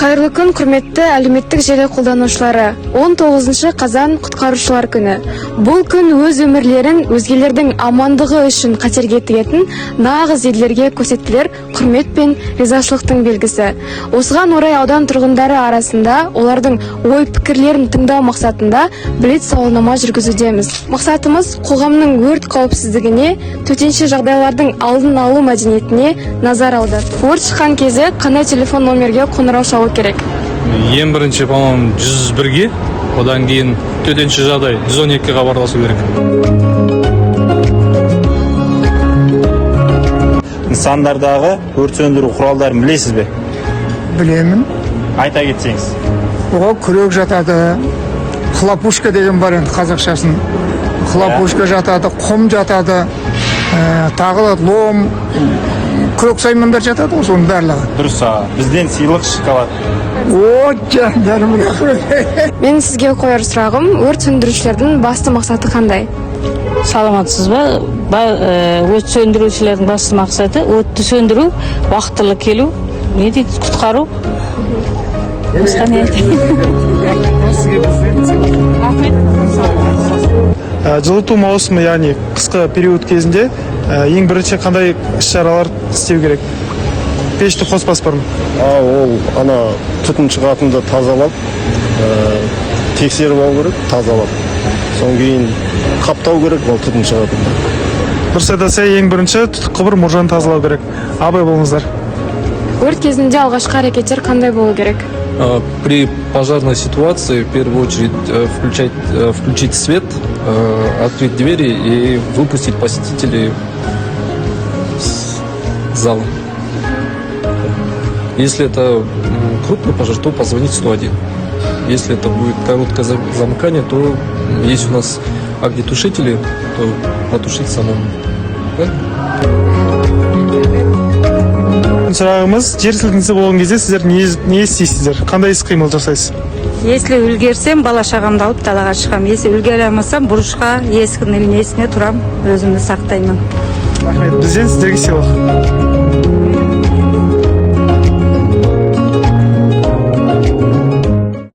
Қайырлы күн, құрметті әлеуметтік желі қолданушылары! 19 қазан – Құтқарушылар күні. Бұл күн өз өмірлерін өзгелердің амандығы үшін қатерге тігетін нағыз ерлерге көрсетілер құрмет пен ризашылықтың белгісі. Осыған орай аудан тұрғындары арасында олардың ой пікірлерін тыңдау мақсатында блиц сауалнама жүргізудеміз. Мақсатымыз – қоғамның өрт қауіпсіздігіне, төтенше жағдайлардың алдын алу мәдениетіне назар аударту. Өрт шыққан кезде қандай телефон номерге қоңырау шалу керек? Ең бірінші, по-моему, 101-ге, одан кейін төтенше жағдай 112-ге хабарласу керек. Нысандардағы өрт сөндіру құралдарын білесіз бе? Білемін. Айта кетсеңіз. Оған күрек жатады, хлопушка деген бар, енді қазақшасын хлопушка жатады, құм жатады, тағы да лом, күрек, саймандар жатады ғой, соның барлығы. Дұрыс, аға. Бізден сыйлық – шоколад. О, жандарым, рахмет! Мен сізге қояр сұрағым: өрт сөндірушілердің басты мақсаты қандай? Саламатсыз ба? Өрт сөндірушілердің басты мақсаты – өртті сөндіру, уақытылы келу, не дейді, құтқару. Басқа не айтайын? Жылыту маусымы, яғни қысқы период кезінде ең бірінші қандай іс шаралар істеу керек пешті қоспас бұрын? Ол ана түтін шығатынды тазалап, тексеріп алу керек, тазалап, содан кейін қаптау керек ол түтін шығатынды. Дұрыс айтасыз, ең бірінші түтік құбыр, мұржаны тазалау керек. Абай болыңыздар! Өрт кезінде алғашқы әрекеттер қандай болу керек? При пожарной ситуации в первую очередь включить свет, открыть двери и выпустить посетителей с зала. Если это крупный пожар, то позвонить 101. Если это будет короткое замыкание, то есть у нас огнетушители, то потушить самому. Правильно? Сұрағымыз: жер сілкінісі болған кезде сіздер не істейсіздер, қандай іс қимыл жасайсыз? Если үлгерсем, бала шағамды алып далаға шығамын. Если үлгере алмасам, бұрышқа, есіктің несіне тұрам, өзімді сақтаймын. Рахмет! Бізден сіздерге сыйлық.